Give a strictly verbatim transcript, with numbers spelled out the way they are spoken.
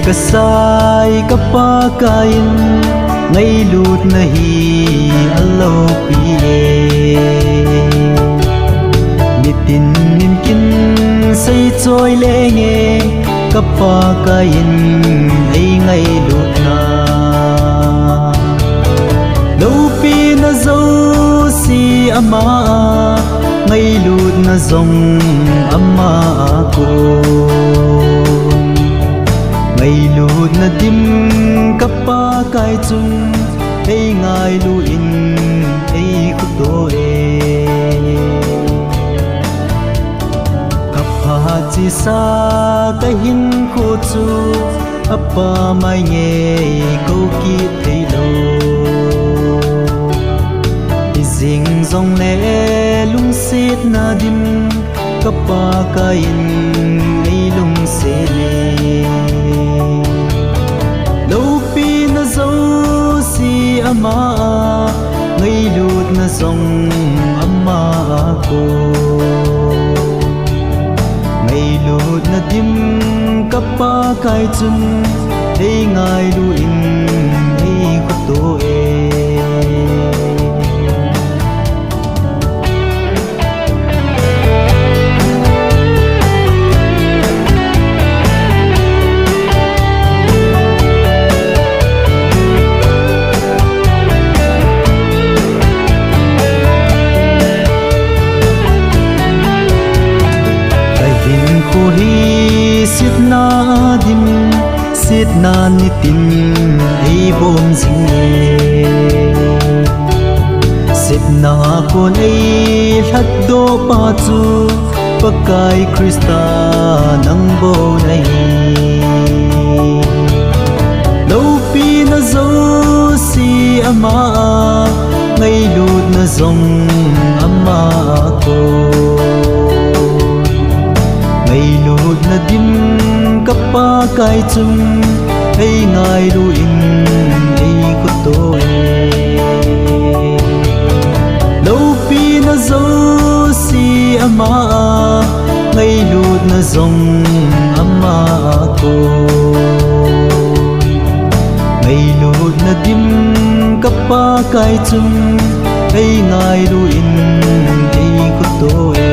Kasai ka Pakai in ngailutna hi aloupi e. Nitin nimkin seichoi lenge ka Pakai in eingailutna. Loupina jouse ama a, ngailutna jong ama a kon. Ngailutna dim ka Pakai chun, eingailu in eikhoto e. Ka phat chesa ka hinkho chu, apa mai ngei kou kit theilou. Hijeng jongle lungsetna dim ka Pakai in eilungset e. Loupina jouse ama a, ngailutna jong ama a kon. Ngailutna dim ka Pakai chun, eingailu in eikhoto e. Ka hinkho hi setna dim, setna nitin eibom jing e. Setna kon eilhatdoh pa chu, Pakai Christa nang bou ahi. Loupina jouse ama a, ngailutna jong ama a kon. Ngailutna dim ka Pakai chun, eingailu in eikhoto e. Loupina jouse ama a, ngailutna jong ama a kon. Ngailutna dim ka Pakai chun, eingailu in eikhoto e.